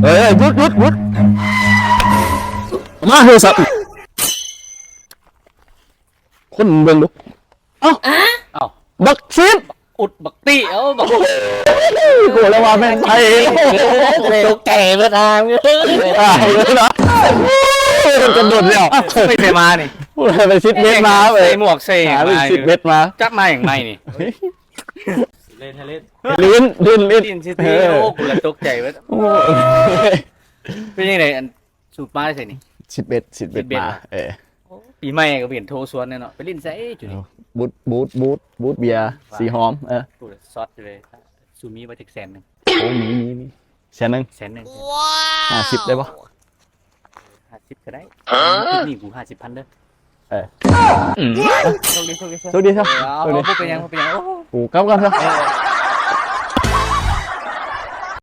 ເອີຍ ຢຸດ ຢຸດ ຢຸດ ມາໂທລະສັບ ຄົນເບິ່ງດູ ເອົ້າ ເອົ້າ ບັກສິດ ອຸດບັກຕິ ເອົ້າ ບັກ ກູລະວ່າແມ່ນໃຜ ໂອ້ໂຫ ຕົກໃຈເບິດອ່າງ ຕາຍແລ້ວນະ ໂອ້ຍ ກະດົນແລ້ວ ໄປໃສມານີ້ ໂອ້ຍ ໄປຊິດເບັດມາເວີຍ ໃສ່ໝວກໃສ່ຫຍັງມາ ຊິດເບັດມາ ຈັບມາຫຍັງໃໝ່ນີ້ ຫຼິ້ນ ຫຼິ້ນ ຫຼິ້ນ ຫຼິ້ນ ຫຼິ້ນຊິຕີ ເອີ ໂອ້ ກູລະຕົກໃຈເບິດ ໂອ້ ເປັນຈັ່ງໃດ ອັນ ສູບປາໃສນີ້ ຊິດເບັດ ຊິດເບັດມາ ຊິດເບັດ ເອີ ໂອ້ ປີໃໝ່ກະບໍ່ເຫັນໂທຊວນແນ່ເນາະ ໄປຫຼິ້ນໃສຈຸນີ້ ເອົ້າ ບູດ ບູດ ບູດ ບູດເບຍ ວ່າ ສີຫອມ ເອີ ກູລະຊັອດຢູ່ເລີຍ ສູມີບໍ່ຈັກແສນໜຶ່ງ ໂອ້ ມີ ມີ ມີ ແສນໜຶ່ງ ແສນໜຶ່ງ ຫ້າສິບໄດ້ບໍ່ ຫ້າສິບກະໄດ້ ຮະ ນີ້ກູຫ້າສິບພັນເດີ ເອີ ໂຊກດີ ໂຊກດີ ໂຊກດີ ເອີ ເອົາ ໂຊກດີ ບໍ່ເປັນຫຍັງ ບໍ່ເປັນຫຍັງ ໂອ້ ກູກັບກ່ອນເນາະ ເອີ